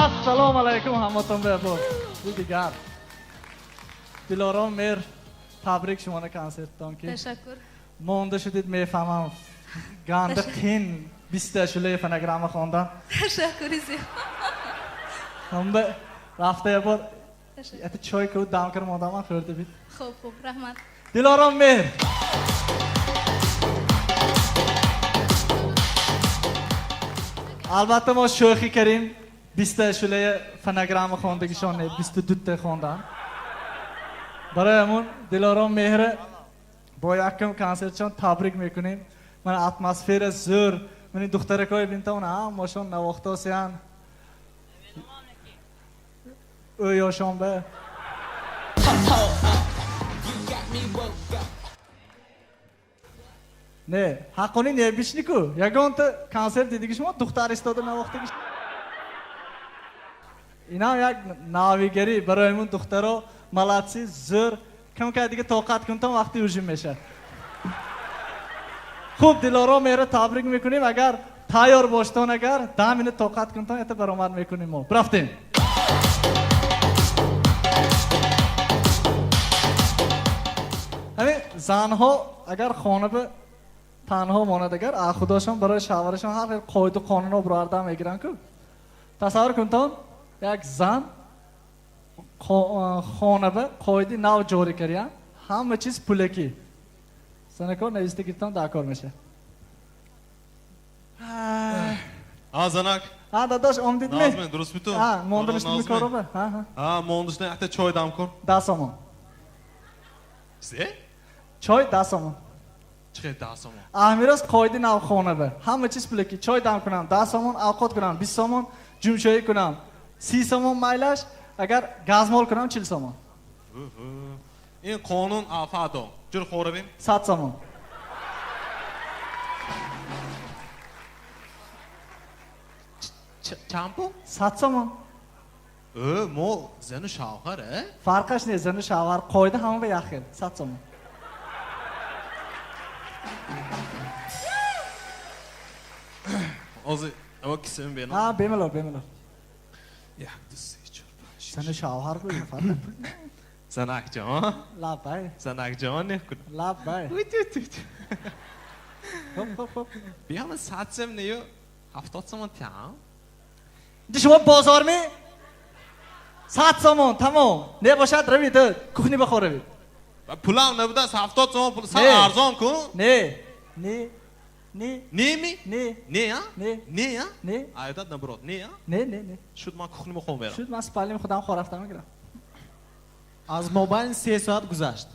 Ассалому алайкум ҳаматон бебо. Дигар. Дилором Меҳр, табрик шуморо консерттон ки. Ташаккур. Монда шудид, мефаҳмам. Ганда қин 20 ашулаи фонограмма хондан. Ташаккури зиёд. Ҳамба рафта як бор Ташаккур. ята чой ку дам кар мондам, ман хӯрда бит. Хуб, хуб, раҳмат. Дилором Меҳр. Албатта мо шӯхӣ кардем. 20 ашулаи фонограмма хондагишон не, 22 та хондан. Барои ҳамун Дилором Меҳр бо якум консертшон табрик мекунем. Ман атмосфера зӯр. Мани духтаракои бинтон ҳамашон навохтосиян. Ӯ ёшон ба. Не, ҳаққони небишнику. Ягонта консерт дидиги шумо духтар истода навохтагиш. Инам як навигарӣ барои мун духтаро молодцы, зӯр. Кам кай дига тоқат кунтон вақти ужин мешад. Хуб, Дилором Меҳра табрик мекунем. Агар тайёр боштон, агар 10 минут тоқат кунтон, это баромад мекунем мо. Рафтем. Ҳамин занҳо агар хона ба танҳо монад, агар худошон барои шавҳарашон ҳар хел қоиду қонунҳо бароварда мегиранд ку. Тасаввур кунтон, як зан хона ба қоиди нав ҷорӣ кардиян, ҳама чиз пулакӣ. Санако нависта гиртон дар кор мешавад. А, занак. А, дадош, омдидми? Назми, дуруст ми ту? А, монданишни короба? Ҳа, ҳа. А, мондишни якта чой дам кун. 10 сомон. Се? Чой 10 сомон. Чӣ хел 10 сомон? Аҳмирос қоиди нав хона ба. Ҳама чиз пулакӣ. Чой дам кунам 10 сомон, авқот кунам 20 сомон, ҷумшоӣ кунам 30 сомон майлаш, агар газмол кунам 40 сомон. Ин қонун афадо. Ҷур хоравем? 100 сомон. Чанд пул? 100 сомон. Ө, мо зану шавҳар, э? Фарқаш нест, зану шавҳар, қоида ҳама ба як хел. 100 сомон. Ҳозир, ава кисам бенам. Ҳа, бемалол, бемалол. 1, 2, 3, 4, 5. Зану шавҳар гӯй, фарқ пул. Занакҷон. Лаббай. Занакҷон, не кун. Лаббай. Уй, ту, ту, ту. Хоп, хоп, хоп. Биё ман 100 сом нею, 70 сомон тиам. Инҷа шумо бозор ми? 100 сомон, тамом. Не бошад, равид, кухни бахор равид. Пулам набудааст, 70 сомон пул, сад Не. арзон кун. Не, не, не. Не ми? Не. Не, а? Не. Не, а? Не. Айдат набурод, не, а? Не, не, не. Шуд ман кухни бахом мерам. Шуд ман спалим худам хор рафтам мегирам. Аз мобайн 3 соат гузашт.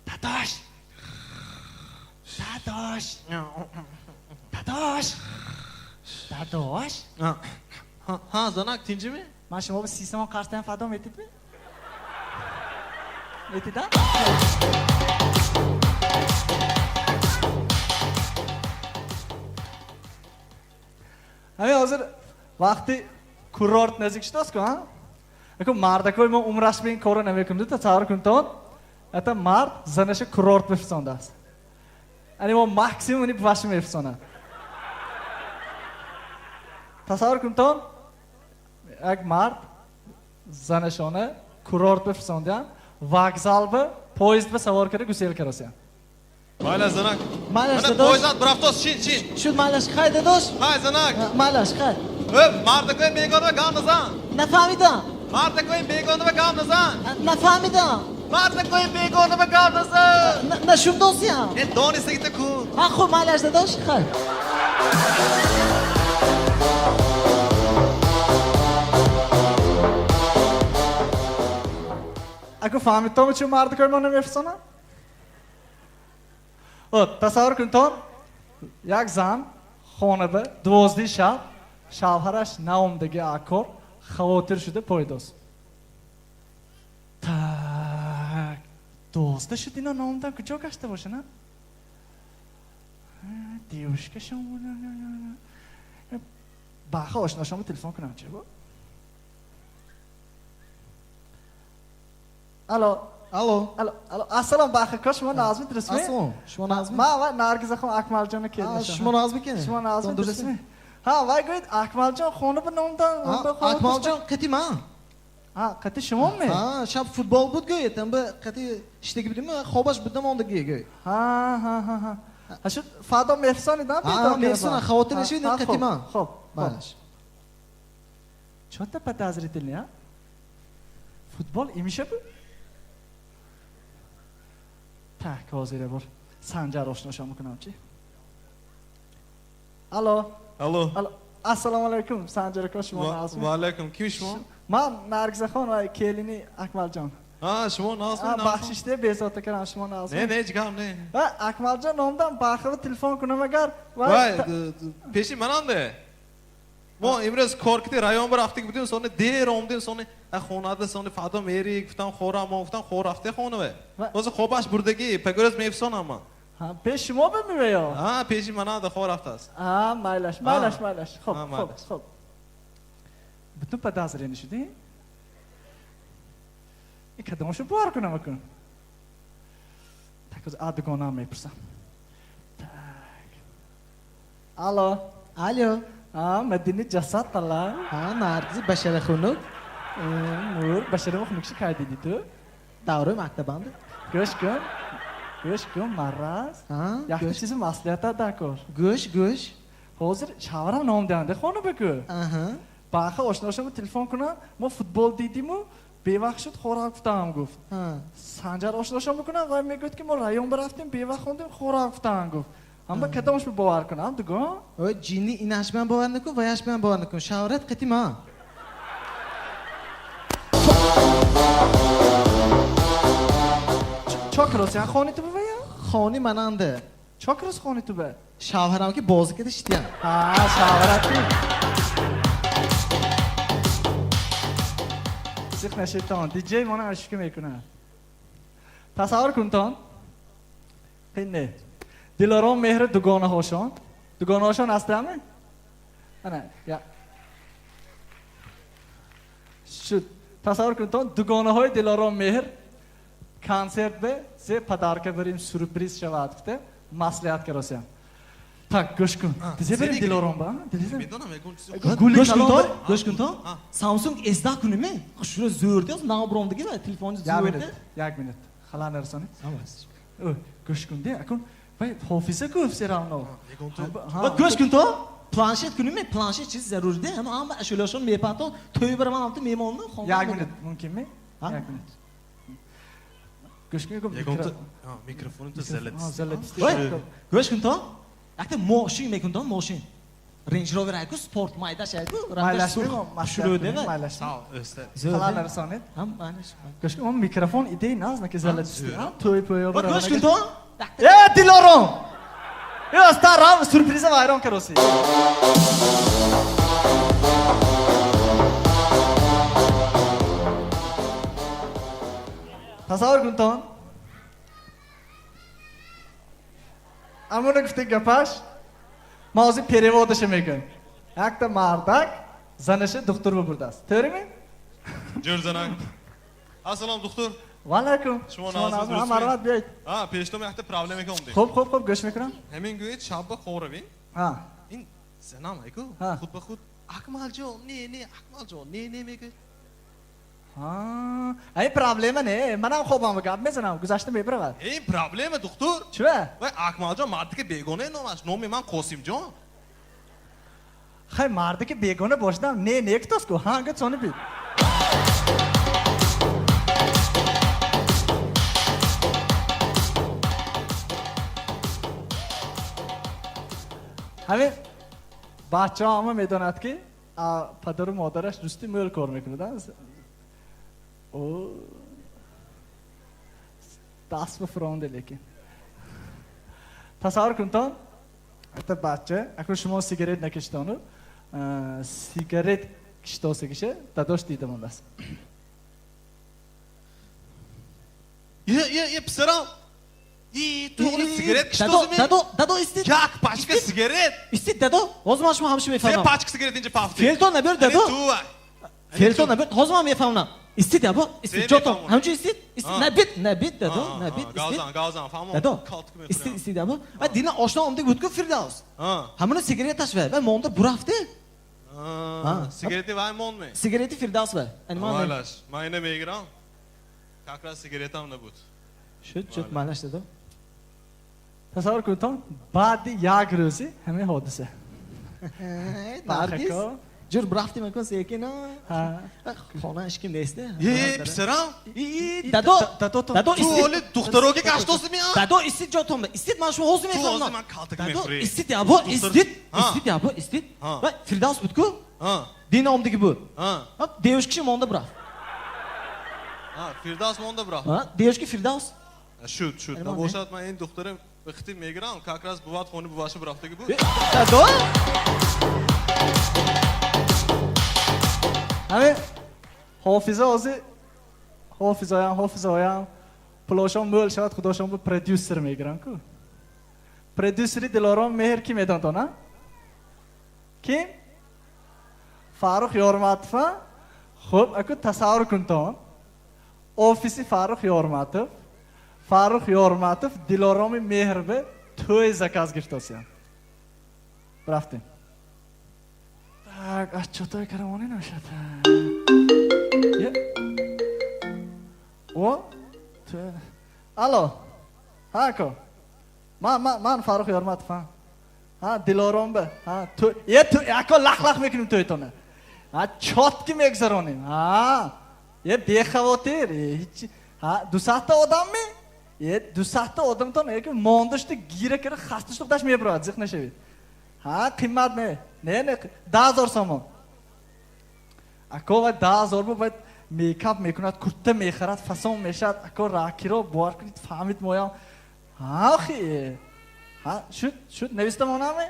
Дадош! Дадош! Дадош! Дадош! Ҳа, занак, тинҷи ми? Ман шумо ба 30 сомон қарз таям фардо метид ми? Метида? Ҳамин ҳозир вақти курорт наздик шудааст ку, ҳа? Аку мардакои мо умраш ба ин корро намекунад. Тасаввур кунтон, ята мард занаша курорт бифисондааст. Ани мо максимум ини буваша мефисонад. Тасаввур кунтон, як мард занашона курорт бифисондиян, вокзал ба поезд ба савор карда гусел карасиян. Майла, занак. Майлаш, Мана дадош. поездат бурафтос, шин, шин. Шуд, майлаш, хай, дадош. Хай, занак. Майлаш, хай. Ө, мардакои бегона гап назан. Нафаҳмидам. Мардакои бегона гап назан. Нафаҳмидам. Мардакои бегона гап назан. Нашумдосиям. Э, донистагита кун. Ҳа, хуб, майлаш, дадош, хай. Аку фаҳмидтон чун мардакои мо намефисонанд? О, тасаввур кунтон, як зан хона ба 12 шаб шавҳараш наомдаги акор хавотир шуда пойдост. Так, 12 шуд, ино наомдан куҷо гашта боша, на? Девушкашон баха ошношонро телефон кунам, че бо? Алло. Алло. Алло, алло. Ассалом, баха, ко шумо Назми дурустми? Ассалом. Шумо Назми? Ма ва Наргиза хом Акмалҷона А, келмешам. шумо Назми кене? Шумо Назми Тон дурустми? дурустми? Ҳа, вай гӯед, Акмалҷон хона ба номдан. Акмалҷон қати ман. Ҳа, қати шумо ме? Ҳа, шаб футбол буд гӯед, амба қати иштаги будим, хобаш будам ондаги гӯй. Ҳа, ҳа, ҳа, ҳа. Ҳа, шуд фардо мефсонидам? Ҳа, мефсонам, хавотир нашавед, қати ман. Хоб, Майлаш. Чё-то подозрительный, а? Футбол имиша бу? Так, ҳозир бор. Санҷар ошношон мекунам чи? Алло. Алло. Алло. Ассалому алайкум, Санҷар ака, шумо нағзми? Ва алайкум. Ким шумо? Ман Наргизахон ва келини Акмалҷон. А, шумо нағзми? Бахшишде безота кардам, шумо нағзми? Не, не, ҳеҷ гап не. Ва Акмалҷон номдан бахива телефон кунам агар. Вай, пеши мананде. Мо имрӯз кор кити район рафтик будем, сони дер омдем, сони хонада, сони фардо мери, гуфтам хора, мо гуфтам хор рафте хонаве. Боз хобаш бурдагӣ, пагӯраз мефсонам ман. Ҳа, пеш шумо бимеве ё? Ҳа, пеши мананда хор рафтааст. Ҳа, майлаш, майлаш, майлаш. Хоб, хоб, хоб. Бутун подозрение шудӣ? Ин кадомашо бовар кунам акун? Так, а дугонаам мепурсам. Так. Алло. Алло. А, Мадини ҷасад тала. Ҳа, Наргизи башара хунук. Мур, башара хунук ши кай дидӣ ту? Даврои мактабанда. Гӯш кун. Гӯш кун, марраз. Якта чизи маслиҳата дакор. Гӯш, гӯш. Ҳозир шавҳарам ном диҳанда хона бикӯ. Баха ошношаму телефон кунам, мо футбол дидиму бевақт шуд хора гуфтаам гуфт. Санҷар ошношам бикунам, вай мегӯяд ки мо район бирафтем, бевақт хондем, хора гуфтаам гуфт. Ҳама кадомаш бовар кунам, дугон? Ой, ҷинни инаш ман бовар накун, ваяш ман бовар накун. Шавҳарат қати ман. Чокрос, я хони ту бая? Хони мананда. Чокрос хони ту ба? Шавҳарам ки бозӣ када шитям. Ҳа, шавҳарат ки. Зиқ нашитон, диджей мона ашки мекунад. Тасаввур кунтон. Қинне. Дилором меҳри дугонаҳошон. Дугонаҳошон ҳастами? Ана, я. Шуд. Тасаввур кунтон, дугонаҳои Дилором меҳр консерт бе зе подарка барим сюрприз шавад гуфта маслиҳат каросям. Так, гӯш кун. Зе барим Дилором ба? Медонам, ягон чиз. Гӯш кун то, гӯш кун то. Samsung S10 куними? Хушро зӯрди, нав бромдиги ва телефони зӯрди. Як минут. Хала нарасонед. Гӯш кун, де, акун вай ҳофиза гуфт все равно. Гӯш кун то, планшет куними? Планшет чиз зарур де, ҳама ҳама ашӯлашон мепатон, тӯй бараман ҳамту меҳмонни хона. Як минут, мумкинми? Як минут. Гӯш кун, микрофони ту залатист. Гӯш кун то, якта мошин мекун то, мошин. Range Rover айку, спорт майдаш айку, Майлаш, майлаш. Хала нарасонед. Гӯш кун, он микрофон идеи наз наки залатист. Тӯй пӯё бараман. Гӯш кун то. Э, Дилором! Э, астарам сюрприза вайрон кароси. Тасаввур кунтон. Амона гуфти гапаш, ман ҳозир переводаша мекунам. Якта мардак занаша духтур бибурдааст. To'g'rimi? Ҷур занак. Ассалом, духтур. Ва алайкум. Шумо нағзми, дурустми? Марҳамат, биёед. Ҳа, пештом якта проблема ки омдем. Хуб, хуб, хуб, гӯш мекунам. Ҳамин гӯед шабба хоравем. Ҳа. Ин занам айку, худ ба худ Акмалҷон, не, не, Акмалҷон, не, не мегӯяд. Ҳа, ин проблема не, манам хобам гап мезанам, гузашта мебаравад. Ин проблема, духтур. Чува? Вай Акмалҷон марди ки бегона номаш, номи ман Қосимҷон. Хай марди ки бегона бошадам, не, не гуфтост ку, ҳа, гуфт сони бит. Ҳамин бачаҳо ҳама медонад ки падару модараш дӯсти мӯл кор мекунад. О, даст ба фуронде лекин. Тасаввур кунтон, якта бача, акун шумо сигарет накиштону, сигарет киштосигиша дадош дида мондааст. Е, е, е, писарам! И, ту оли сигарет киштосими? Дадо, дадо, истид. Як пачка сигарет! Истид, дадо, ҳозир ман шумо ҳамаша мефаҳмам. Се пачка сигарет инҷа пафти. Фелтон набер, дадо. Ту вай. Фелтон набер, ҳозир ман мефаҳмам. Истид ябо, истид ҷотон. Ҳамчун истид, истид набит, набит дадо, набит истид. Газан, газан, фаҳмон. Дадо, истид, истид ябо. Ва дина ошно омдик буд-ку Фирдавс. Ҳамуна сигареташ ва, ва монда бурафти. Сигарети вай мондми? Сигарети Фирдавс ва. Майлаш, ман ина мегирам. Как раз сигаретам набуд. Шуд, шуд, майлаш дадо. Тасаввур кунед, баъди як рӯзи ҳамин ҳодиса. Наргиз, ҷур бурафти макун секин. Хона ҳеч ким нест. Е, писарам? Дадо, дадо, ту оли духтароги гаштоси ми? Дадо, истид ҷотон, истид ман шумо ҳозир мефаҳмам. Ту ҳозир ман калтак мехӯрӣ. Дадо, истид ябо, истид, истид ябо, истид. Ва Фирдавс буд-ку? Дина омдиги буд. Девушкиши монда бурафт. Фирдавс монда бурафт. Девушки Фирдавс. Шуд, шуд. Набошад ман ин духтара вақти мегирам, как раз бувад хони буваша бурафтаги буд. Дадо? Ҳамин ҳофиза ҳозир ҳофизоям, ҳофизоям пулошон мӯл шавад, худошон бу продюсер мегирам ку. Продюсери Дилором Меҳр ки медонтон, а? Ким? Фаррух Ёрматов, а? Хуб, аку тасаввур кунтон. Офиси Фаррух Ёрматов. Фаррух Ёрматов Дилороми Меҳр бе тӯй заказ гирифтосиям. Рафтем. Так, аз чотои карамонӣ нашад. О? Алло. Ҳа, ако. Ман Фаррух Ёрматов, ҳа. Ҳа, Дилором бе. Ҳа, тӯй. Е, тӯй, ако лах-лах мекунем тӯйтона. Ҳа, чотки мегузаронем. Ҳа. Е, бехавотир. Ҳеч. Ҳа, 200 одам ми? Е, 200 одамтон еки мондашти гира кара хаста шуд даш мебарад, зиқ нашавед. Ҳа, қимат не. Не, не, 10000 сомон. Ако ва 10000 бу баъд мейкап мекунад, курта мехарад, фасон мешавад. Ако ракиро бовар кунед, фаҳмид моям. Ҳа, охи. Ҳа, шуд, шуд, нависта монаме?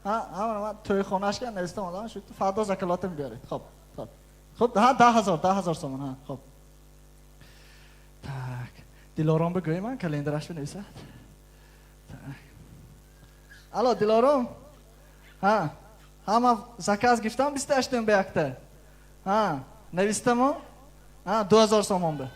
Ҳа, ҳа, ман тӯйхонаш кардам, нависта монам, шуд. Фардо закалотам биёред. Хоб, хоб. Хоб, ҳа, 10000, 10000 сомон, ҳа, хоб. Так, Дилором бигӯй ман календараш бинависад. Так. Алло, Дилором? Ҳа, ҳа, ман заказ гирифтам 28 ба якта. Ҳа, навистамо? Ҳа, 2000 сомон бе.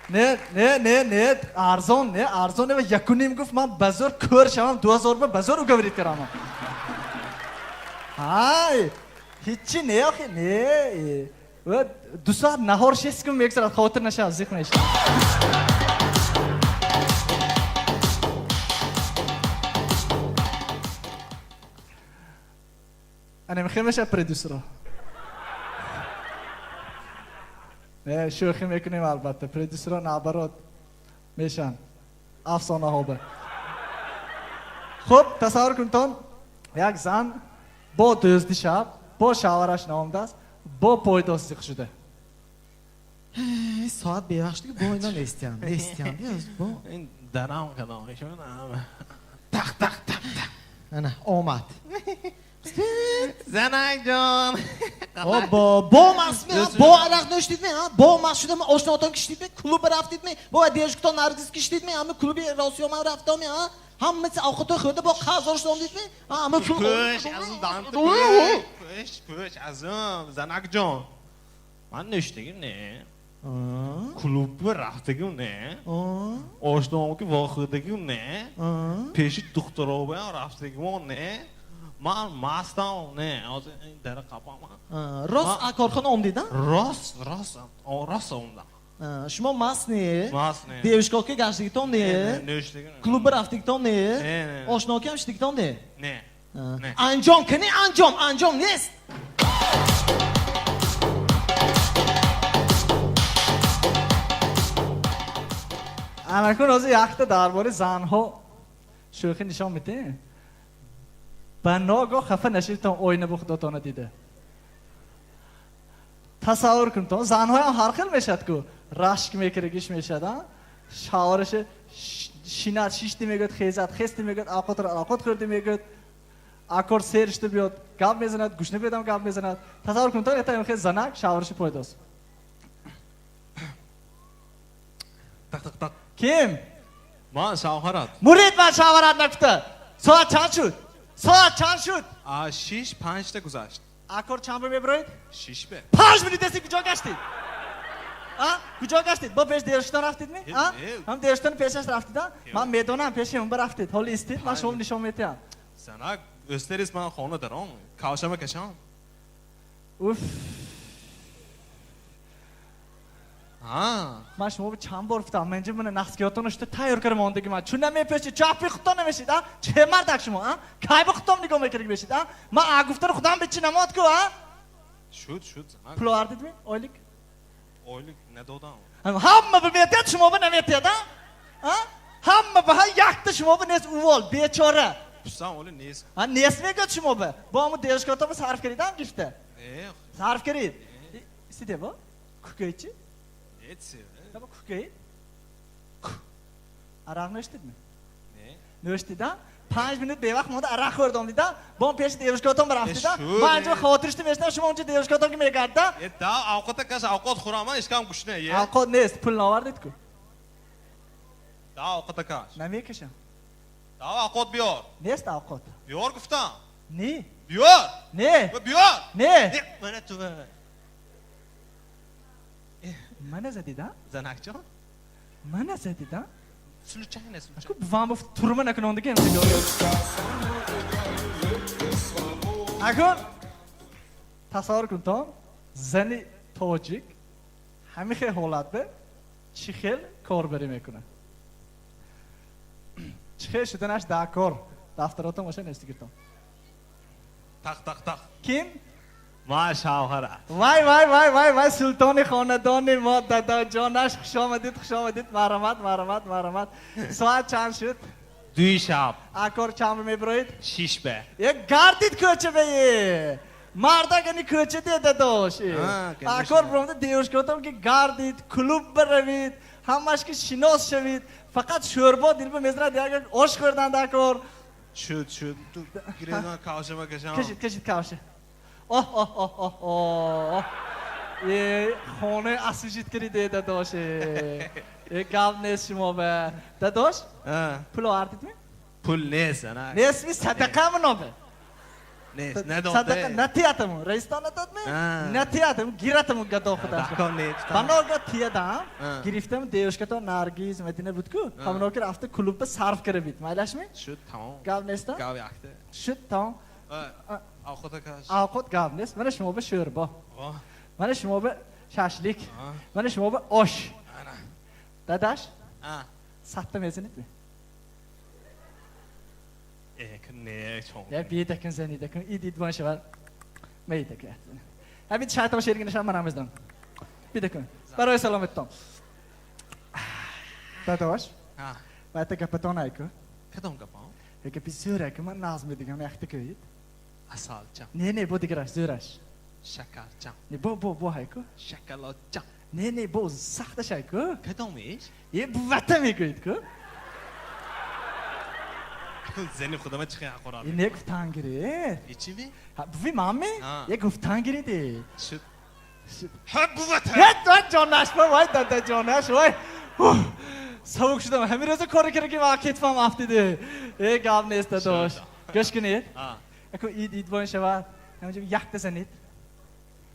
Не, не, не, не, арзон, не, арзон, не, якуним гуфт, ман ба зӯр кӯр шавам, 2000 бе, ба зӯр уговорит кардам. Ҳай, ҳичи не, охи, не. 2 соат наҳор шест кун мегузарад, хотир нашавад, зиқ мешавад. Ана мехоҳем мешавад продюсерро. Не, шӯхӣ мекунем албатта. Продюсерро наоборот мешаванд. Афсонаҳо бе. Хуб, тасаввур кунтон, як зан бо дӯзди шаб, бо шавҳараш наомадааст, бо пойдоз зиқ шуда. Соат бевақт бо ино нестиям, нестиям. Бо ин дарам кадом мешавад. Тақ тақ тақ тақ. Ана, омад. Занак ҷон. Бо, бо маст ми, бо арақ нӯшидед ми, бо маст шуда ми, ошнотон киштид ми, клуб рафтид ми, бо девушкатон Наргиз киштид ми, ҳама клуби Росиё ман рафтам ми, ҳамаси овқатҳои хӯрда бо қарздор шудам дид ми, ҳама пул. Пӯш, азм данти пӯш, пӯш, пӯш, азм, занак ҷон. Ман нӯшидагим не. Клуб рафтагим не. Ошном ки вохӯрдагим не. Пеши духтаробаям рафтагим не. Ман мастам не. Ҳозир ин дара қапам. Рост аз корхона омдид, а? Рост, рост, рост омдам. Шумо маст не? Маст не. Девушкака гаштагитон не? Нӯшидагим. Клуб рафтагитон не? Не, не. Ошнокиам шидагитон не? Не. Не. Анҷом кани, анҷом, анҷом нест. Анакун ҳозир якта дар бораи занҳо шӯхӣ нишон медиҳем. Ба ногоҳ хафа нашидтон оина бу худотона дида. Тасаввур кунтон, занҳоям ҳар хел мешавад ку. Рашк мекардагиш мешавад, а? Шавҳараш шинад, шишти мегӯяд, хезад, хести мегӯяд, авқотро авқот хӯрди мегӯяд, акор сер шуда биёд, гап мезанад, гушна биёдам гап мезанад. Тасаввур кунтон, это хел занак шавҳараши пойдост. Так, так, так. Ким? Ман шавҳарат. Мурид ман шавҳарат нагуфта. Соат чанд шуд? Соат чанд шуд? 6:05 та гузашт. Акор чанд ба меброед? 6 бе. 5 минут еси куҷо гаштид? А? Куҷо гаштид? Бо пеш девушкатон рафтид ми? А? Ҳам девушкатон пешаш рафтид, а? Ман медонам пеши он рафтид. Ҳоли истид, ман шумо нишон медиҳам. Занак, өстерис ман хона даром. Кавшама кашам. Уф. А. Ман шумо чанд бор гуфтам, ман инҷа мана нақскиётон шуда тайёр кардам мондагӣ ман. Чун намепешид, чапи худтон намешид, а? Че мардак шумо, а? Кай ба худтон нигоҳ мекардӣ мешид, а? Ман а гуфтани худам бичи намод ку, а? Шуд, шуд, занак. Пул овардид ми? Ойлик? Ойлик надодам. Ҳамма ба метиҳад, шумо ба наметиҳад, а? А? Ҳамма ба ҳа якта шумо ба нест увол, бечора. Пусам оли нест. А нест мегӯяд шумо ба. Бо ҳамун девушкатон ба сарф кардидам гифта. Не. Сарф кардид. Истиде бо? Кукӯйчи? Нетси. Таба кукӯй? Арақ нӯштид ми? Не. Нӯштид, а? 5 минут бевақт монда арақ хӯрдам дида. Бо пеши девушкатон рафтида. Ман инҷо хавотир шудам, мешнам шумо онҷо девушкатон ки мегарда. Э, да, авқота каш авқот хӯрам, ман ишкам гушна, е. Авқот нест, пул наовардид ку. Да, авқота каш. Намекашам. Да, авқот биёр. Нест авқот. Биёр гуфтам. Не. Биёр. Не. Биёр. Не. Не, мана ту. Мана задида? Занакҷон? Мана задида? Случайно, случайно. Ку бувам гуфт турма накунондагӣ. Акун тасаввур кун то зани тоҷик ҳамин хел ҳолат бе чӣ хел корбарӣ мекунад. Чӣ хел шуданаш дар кор. Дафтаротон боша нестигиртон. Тақ, тақ, тақ. Ким? Ма шавҳара. Вай, вай, вай, вай, вай, султони хонадони мо, дадаҷонаш, хуш омадид, хуш омадид, марҳамат, марҳамат, марҳамат. Соат чанд шуд? 2 шаб. Акор чанд меброид? 6 бе. Е, гардид кӯча бе. Мардак ани кӯча де дадош. Акор бромда девушкатон ки гардид, клуб баравид, ҳамаш ки шинос шавид, фақат шӯрбо дилба мезанад, як ош хӯрдан дакор. Шуд, шуд. Ту гирезан кавшама кашам. Кашид, кашид кавша. Оҳ, оҳ, оҳ, оҳ, оҳ. Е, хона асвижит кардид дадош. Е, гап нест шумо бе. Дадош? Пул овардид ми? Пул нест, ана. Нест ми, садақа минобе. Нест, надод. Садақа натиятаму. Раистон надод ми? Натиятаму, гиратаму гадо худаш. Дакон нест. Банога тиядам, гирифтам девушкато Наргиз, Мадина буд ку. Ҳамоно ки рафта клуб сарф карда бит. Майлаш ми? Шуд, тамом. Гап нест? Гап якта. Шуд, тамом. Авқота каш. Авқот гап нест. Мана шумо ба шӯрбо. Мана шумо ба шашлик. Мана шумо ба ош. Дадаш? Сатта мезанед ми? Э, не, чон. Я бедакун занидакун, идид бон шавад. Мейдакун. Ҳамин шайтон шергинашам ман ҳам мезанам. Бидакун. Барои саломаттон. Дадош? Баъд гапатон айку. Кадом гапам? Гапи зӯр айку, ман назм медигам, яхта кӯед. Асалчам. Не, не, бо дигараш, зӯраш. Шакарчам. Не, бо, бо, бо айку. Шоколадчам. Не, не, бо сахташ айку. Кадомиш? Е, бувата мегӯед ку. Зани худама чӣ хел ҳақорат? Е, не гуфтан гиред. Е, чӣ ми? Буви ман ми? Е, гуфтан гириди. Шуд. Ҳа, бувата! Ҳе, вай ҷонаш, вай дада ҷонаш, вай. Савук шудам. Ҳамин рӯза коре карда ки ман кетфам афтиде. Е, гап нест, дадош. Гӯш кунед. Аку ид ид бон шавад. Ҳаминҷо якта занед.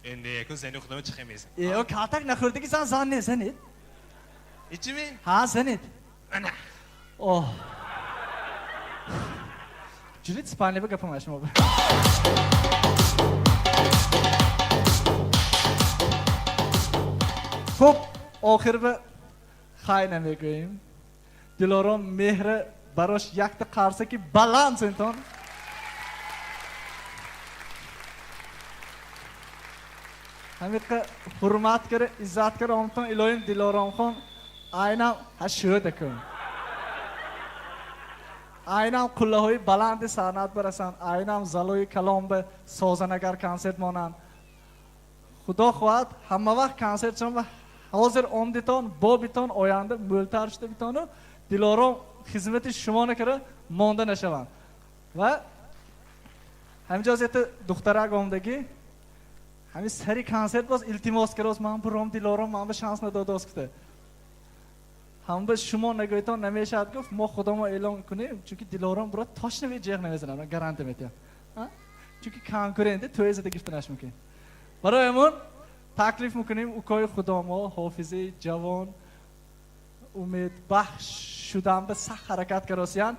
Е, не, аку зани худама чӣ хел мезанад? Е, о калтак нахӯрдаги зан зан не, занед. Е, чӣ ми? Ҳа, занед. Ана. Оҳ. Ҷурит спальня ба гапам шумо. Хуб, охир ба хай намегӯем. Дилором меҳра барош якта қарсаки баланд сентон. Ҳамиқа ҳурмат кара, иззат кара омтон илоҳим Дилоромхон айнам ҳа шӯда кун. Айнам қуллаҳои баланди санъат барасанд, айнам залои калом ба созанагар консерт монанд. Худо хоҳад ҳама вақт консертшон ба ҳозир омдитон, бобитон, оянда мӯлтар шуда битону Дилором хизмати шумо накара монда нашаванд. Ва ҳаминҷо зета духтарак омдагӣ ҳамин сари консерт боз илтимос кароз ман буром Дилором ман ба шанс надодоз гуфта. Ҳам ба шумо нагӯйтон намешавад, гуфт, мо худамо эълон кунем, чунки Дилором бро точно ҷеғ намезанад, ман гарантия метиҳам. Чунки конкурент тӯй зада гирифтанаш мумкин. Барои ҳамон таклиф мекунем укои худомо, ҳофизи ҷавон, умедбахш шудан ба сахт ҳаракат каросиян,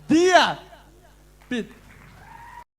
дия бит.